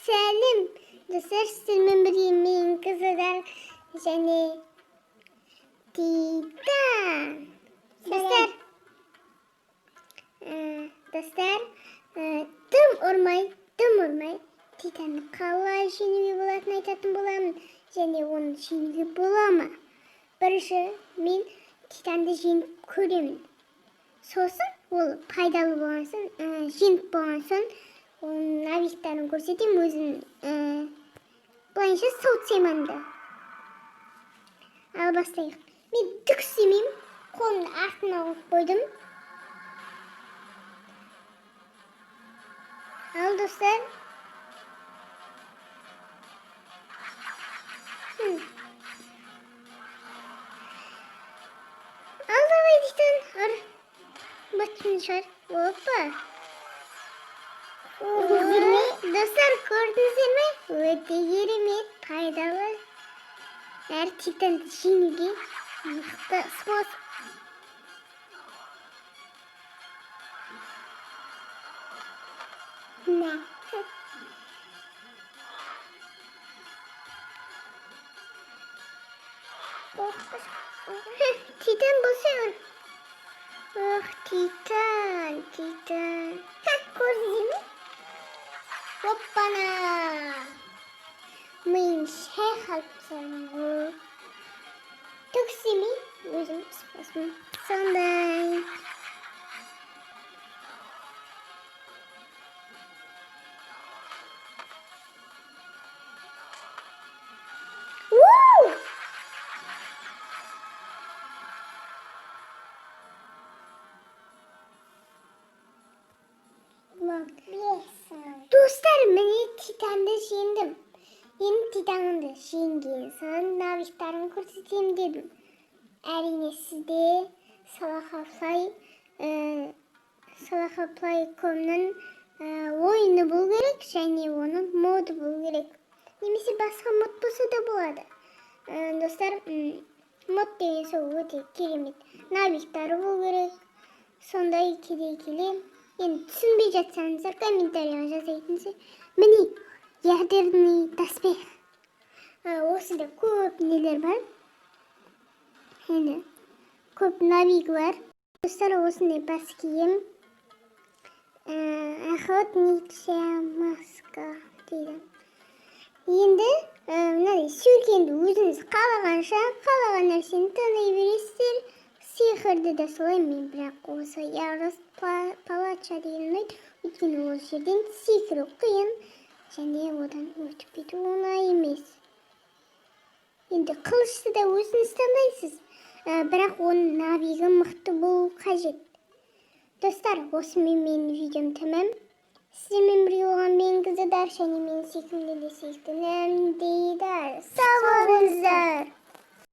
Сәлем, достар! Сіздермен бірге мен, Қызылдар және Титан. Достар, достар, тым ұрмай, тым ұрмай Титанды қалай жеңуге болатынын айтатын боламын және оны жеңуге бола ма? Бірінші мен Титанды жеңіп көремін. Сосын ол пайдалы болған соң, жеңіп болған соң оның навиктарын көрсетемін өзім, былайынша сау да. Ал бастайық. Мен түк істемеймін, қолымды артыма қойып қойдым. Ал достар. Ал давай, Титан, ұр. Батсын шығар. Опа. Көрдіңіздер ме? Достар, көрдіңіздер ме? Өте керемет, пайдалы. Әрі Титанды жеңуге мықты способ. Мә. Титан болса ұр. Ох, Титан, Титан. Көрдіңіздер ме? Оппана! Миым шайқалып тастадым ғой. Түк істемей, өзім способым сондай. Уу! Достар, міне, Титанды жеңдім. Енді Титанды жеңген соң навиктарын көрсетемін дедім. Әрине, сізде Салахафлай, Салахафлай комның ойыны болу керек және оның моды болу керек. Немесе басқа мод болса да болады. Достар, мод деген сол өте керемет. Навиктары болу керек. Сондай келе келе. Енді түсінбей жатсаңыздар, комментарийға жазайтынсыз. Міне, ядерный доспех. Осында көп нелер бар. Енді көп навик бар. Достар, осындай бас киім. Охотничья маска дейді. Енді мынадай сюрикенді өзіңіз қалағанша, қалаған нәрсені таңдай бересіздер. Сиқырды да солай, мен бірақ осы ярость палача деген ұнайды. Өйткені ол жерден секіру қиын және одан өтіп кету оңай емес. Енді қылышты да өзіңіз таңдайсыз. Бірақ оның навигі мықты болу қажет. Достар, осымен менің видеом тәмам. Сіздермен бірге болған мен, Қызылдар, және менің сүйкімді де сүйікті інім Дидар. Сау болыңыздар!